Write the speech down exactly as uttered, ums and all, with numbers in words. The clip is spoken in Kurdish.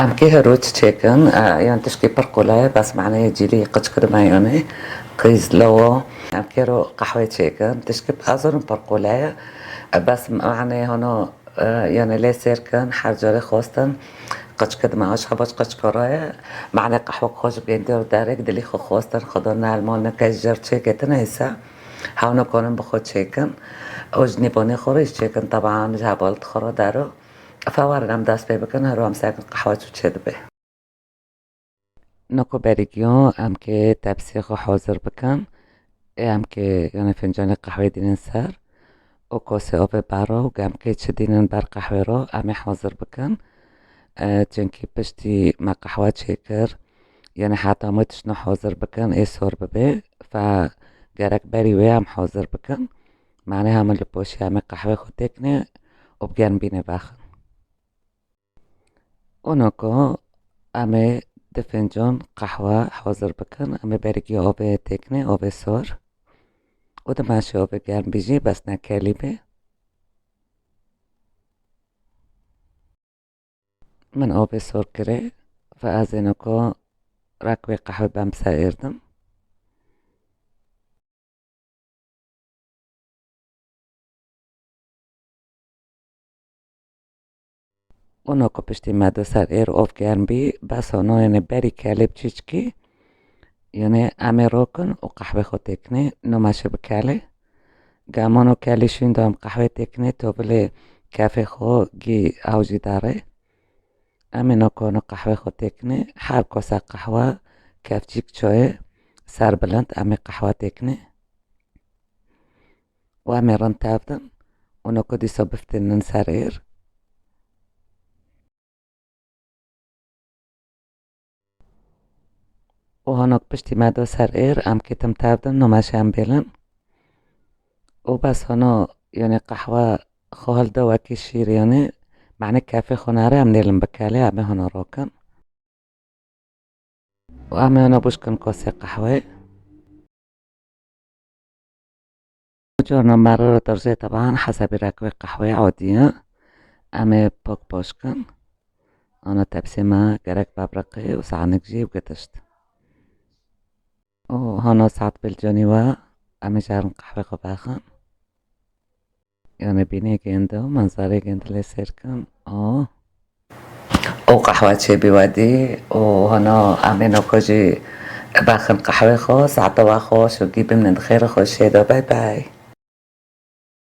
Em kê her roj çêkin, e, yan tişkî pir qulay e, bes maneyê cîlî qiç kir me yanê, qîz, lewo. Em kê ro qehwê çêkin, tişkî azorin pir qulay e, e, bes maneyê hano, e, yanê lê sêr kin, her carê xwestin, qiç kir me, aş xebaç qiç kir ye. Manê qehwe xwe ji bêndê û derek dilî xwe xwestin, xwe do nelmo neke ji cer çêketine hêsa. Hewno konin bi xwe çêkin. Û ji nîbonê xwe re jî çêkin, teban ji hevalit xwe re dero. Fewarin em dest pê bikin, her em sekin qehwe çû çê dibe. Noko berî giyo em kê tepsiyê xwe hazir bikin. Ê em kê yanê fincanê qehwê dînin ser û kosê ovê ber ro û em kê çi dînin ber qehwê ro em ê hazir bikin. E, çinkî piştî me qehwe çêkir, yanê heta me tiştno hazir bikin, ê sor bibe, fe gerek berî wê em hazir bikin. Manê hemin li poşê em ê qehwê xwe têkne û bi germbînê vexin. Û noko em ê du fincan qehwe hazir bikin. Em ê berî giyo ovê têkne, ovê sor. Û dimeşê ovê germ bî jî bes ne kelî be. Min ovê sor kirê, ve ez ê noko rek wê qehwe bem ser êrdim. Û noko piştî me do ser êr ov germ bî, bes hano yanê berî kelê bi çîçkî, yanê em ê rokin û qehwê xwe têkinê, no meşe bi kelê. Gamano kelê şûn do em qehwê têkinê, to bilê kefê xwe gî ew jî darê. Em ê noko no qehwê xwe têkinê, her kosa qehwe kefçîk çoyê ser bilind em ê qehwe têkinê. Û em ê rind tevdin û noko dîsa biftînin ser êr. Û hanok piştî me do ser êr, em kê tim tevdin, no meşe em bêlin. Û bes hano, yanê qehwe xwe hilda wekî şîr, yanê, manê kefê xwe nare, em nêlin bi kelê, em ê hano rokin. Û em ê hano bûşkin kosê qehwê. Carna meriv dirzê teban hesabî rek wê qehwê odî ye. Em ê pok poşkin. Ana tepsê me gerek bebreqê û sanik jî û gitişt. Û hano saet bil canî we, em ê jerin qehwê xwe vexin. Yanê bînê gêndi û menzarê gêndi lê sêr kin. O. Û qehwe çêbî wedî û hano em ê noko jî vexin qehwê xwe, saeta we xweş û gî bimnin di xêr û xweşiyê de. Bay bay.